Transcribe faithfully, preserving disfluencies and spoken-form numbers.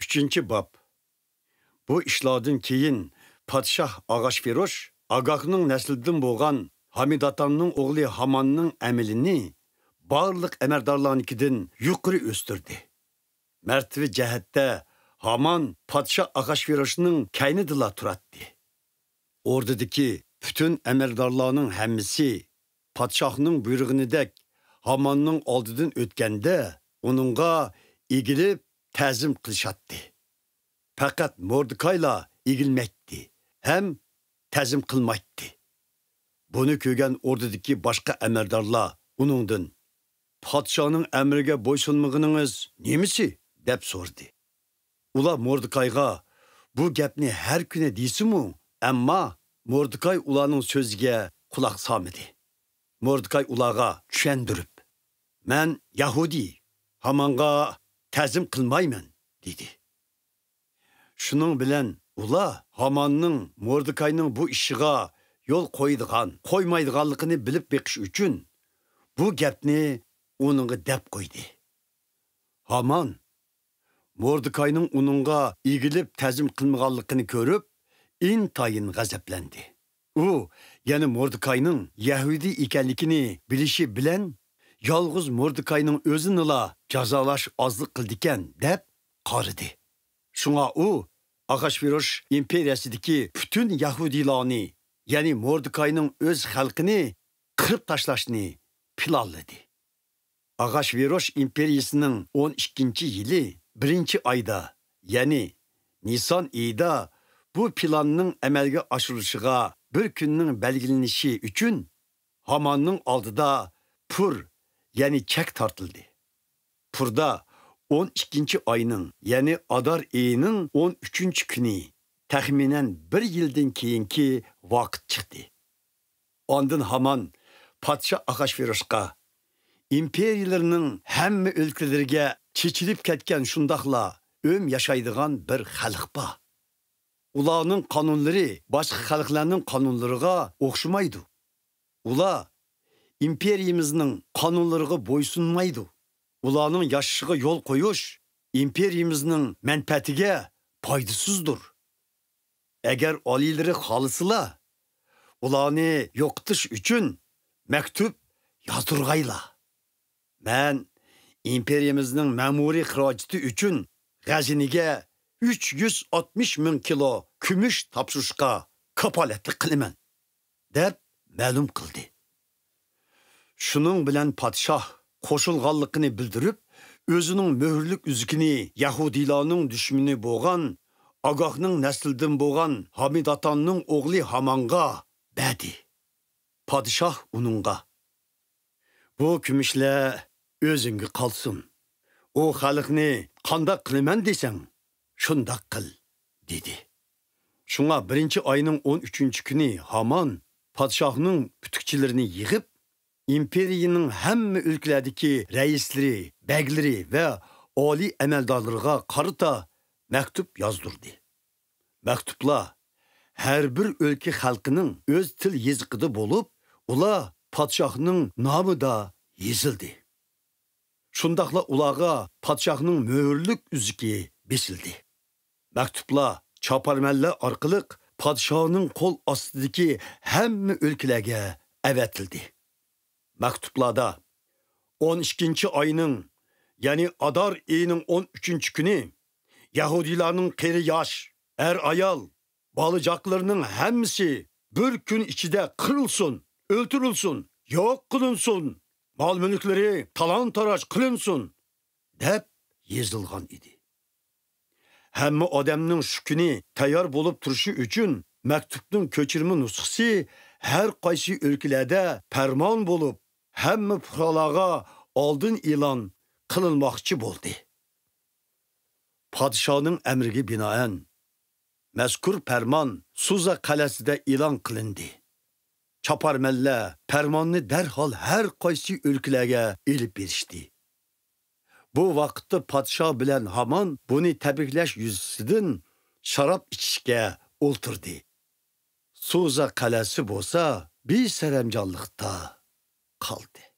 ئۈچىنچى باب. بۇ ئىشلاردىن كېيىن پادىشاھ ئاغاشفىروش ئاگاگنىڭ نەسلىدىن بولغان ھامىداتاننىڭ ئوغلى ھاماننىڭ ئەمىلىنى بارلىق ئەمەلدارلارنىڭكىدىن يۇقىرى ئۆستۈردى. مەرتىۋە جەھەتتە ھامان پادىشاھ ئاغاشفىروشنىڭ كەينىدىلا تۇراتتى. ئوردىدىكى پۈتۈن ئەمەلدارلارنىڭ ھەممىسى پادىشاھنىڭ بۇيرۇغىنىدەك ھاماننىڭ ئالدىدىن ئۆتكەندە، ئۇنىڭغا ئېگىلىپ تەزىم قىلىشاتتى. پەقەت موردېكايلا ئېگىلمەيتتى ھەم تەزىم قىلمايتتى. بۇنى كۆرگەن ئوردىدىكى باشقا ئەمەلدارلار ئۇنىڭدىن، «پادىشاھنىڭ ئەمرىگە بويسۇنمىغىنىڭىز نېمىسى؟» دەپ سورىدى. ئۇلار موردېكايغا بۇ گەپنى ھەر كۈنى دېسىمۇ، ئەمما موردېكاي ئۇلارنىڭ سۆزىگە قۇلاق سالمىدى. موردېكاي ئۇلارغا چۈشەندۈرۈپ، «مەن يەھۇدىي، ھامانغا تەزىم قىلمايمەن» دېدى. شۇنىڭ بىلەن ئۇلار ھاماننىڭ موردېكاينىڭ بۇ ئىشىغا يول قويىدىغان، قويمايدىغانلىقىنى بىلىپ بېقىش ئۈچۈن بۇ گەپنى ئۇنىڭغا دەپ قويدى. ھامان موردېكاينىڭ ئۇنىڭغا ئېگىلىپ تەزىم قىلمىغانلىقىنى كۆرۈپ، ئىنتايىن غەزەپلەندى. ئۇ يەنە موردېكاينىڭ يەھۇدىي ئىكەنلىكىنى بىلىشى بىلەن، يالغۇز موردېكاينىڭ ئۆزىنىلا جازالاش ئازلىق قىلىدىكەن، دەپ قارىدى. شۇڭا ئۇ ئاخاشۋىروش ئىمپېرىيەسىدىكى پۈتۈن يەھۇدىيلارنى، يەنى موردېكاينىڭ ئۆز خەلقىنى قىرىپ تاشلاشنى پىلانلىدى. ئاخاشۋىروش ئىمپېرىيىسىنىڭ ئون ئىككىنچى يىلى بىرىنچى ئايدا، يەنى نىسان ئېيىدا بۇ پىلاننىڭ ئەمەلگە ئاشۇرۇلۇشىغا بىر كۈننىڭ بەلگىلىنىشى ئۈچۈن ھاماننىڭ ئالدىدا پۇر، يەنى چەك تارتىلدى. پۇردا ئون ئىككىنچى ئاينىڭ، يەنى ئادار ئېيىنىڭ ئون ئۈچىنچى كۈنى، تەخمىنەن بىر يىلدىن كېيىنكى ۋاقىت چىقتى. ئاندىن ھامان پادىشاھ ئاخاشۋىروشقا، ئىمپېرىيىلىرىنىڭ ھەممە ئۆلكىلىرىگە چېچىلىپ كەتكەن شۇنداقلا ئۆم ياشايدىغان بىر خەلق بار. ئۇلارنىڭ قانۇنلىرى باشقا خەلقلەرنىڭ قانۇنلىرىغا ئوخشىمايدۇ. ئۇلار ئىمپېرىيىمىزنىڭ قانۇنلىرىغا بويسۇنمايدۇ. ئۇلارنىڭ ياشىشىغا يول قويۇش ئىمپېرىيىمىزنىڭ مەنپەئەتىگە پايدىسىزدۇر. ئەگەر ئالىيلىرى خالىسىلا، ئۇلارنى يوقىتىش ئۈچۈن مەكتۇپ يازدۇرغايلا. مەن ئىمپېرىيىمىزنىڭ مەمۇرىي خىراجىتى ئۈچۈن غەزنىگە ئۈچ يۈز ئاتمىش مىڭ كىلو كۈمۈش تاپشۇرۇشقا كاپالەتلىك قىلىمەن، دەپ مەلۇم قىلدى. شۇنىڭ بىلەن پادىشاھ قوشۇلغانلىقىنى بىلدۈرۈپ، ئۆزىنىڭ مۆھۈرلۈك ئۈزۈكىنى يەھۇدىيلارنىڭ دۈشمىنى بولغان ئاگاگنىڭ نەسلىدىن بولغان ھامىداتاننىڭ ئوغلى ھامانغا بەردى. پادىشاھ ئۇنىڭغا، «بۇ كۈمۈشلەر ئۆزۈڭگە قالسۇن. ئۇ خەلقنى قانداق قىلىمەن دېسەڭ، شۇنداق قىل» دېدى. شۇڭا بىرىنچى ئاينىڭ ئون ئۈچىنچى كۈنى ھامان پادىشاھنىڭ پۈتۈكچىلىرىنى يىغىپ، ئىمپېرىيىنىڭ ھەممە ئۆلكىلەردىكى رەئىسلىرى، بەگلىرى ۋە ئالىي ئەمەلدارلىرىغا قارىتا مەكتۇپ يازدۇردى. مەكتۇپلار ھەر بىر ئۆلكە خەلقىنىڭ ئۆز تىل يېزىقىدا بولۇپ، ئۇلار پادىشاھنىڭ نامىدا يېزىلدى. شۇنداقلا ئۇلارغا پادىشاھنىڭ مۆھۈرلۈك ئۈزۈكى بېسىلدى. مەكتۇپلار چاپارمەنلەر ئارقىلىق پادىشاھنىڭ قول ئاستىدىكى ھەممە ئۆلكىلەرگە ئەۋەتىلدى. مەكتۇپلاردا، «ئون ئىككىنچى ئاينىڭ، يەنى ئادار ئېيىنىڭ ئون ئۈچىنچى كۈنى يەھۇدىيلارنىڭ قېرى ياش، ئەر-ئايال، بالا-چاقىلىرىنىڭ ھەممىسى بىر كۈن ئىچىدە قىرىلسۇن، ئۆلتۈرۈلسۇن، يوق قىلىنسۇن، مال-مۈلۈكلىرى تالان-تاراج قىلىنسۇن» دەپ يېزىلغان ئىدى. ھەممە ئادەمنىڭ شۇ كۈنى تەييار بولۇپ تۇرۇشى ئۈچۈن مەكتۇپنىڭ كۆچۈرمە نۇسخىسى ھەر قايسى ئۆلكىلەردە پەرمان بولۇپ، ھەممە پۇقرالارغا ئالدىن ئېلان قىلىنماقچى بولدى. پادىشاھنىڭ ئەمرىگە بىنائەن، مەزكۇر پەرمان سۇزا قەلئەسىدە ئېلان قىلىندى. چاپارمەنلەر پەرماننى دەرھال ھەر قايسى ئۆلكىلەرگە ئېلىپ بېرىشتى. بۇ ۋاقىتتا پادىشاھ بىلەن ھامان بۇنى تەبرىكلەش يۈزىسىدىن شاراب ئىچىشكە ئولتۇردى. سۇزا قەلئەسى بولسا بىسەرەمجانلىقتا قالدى.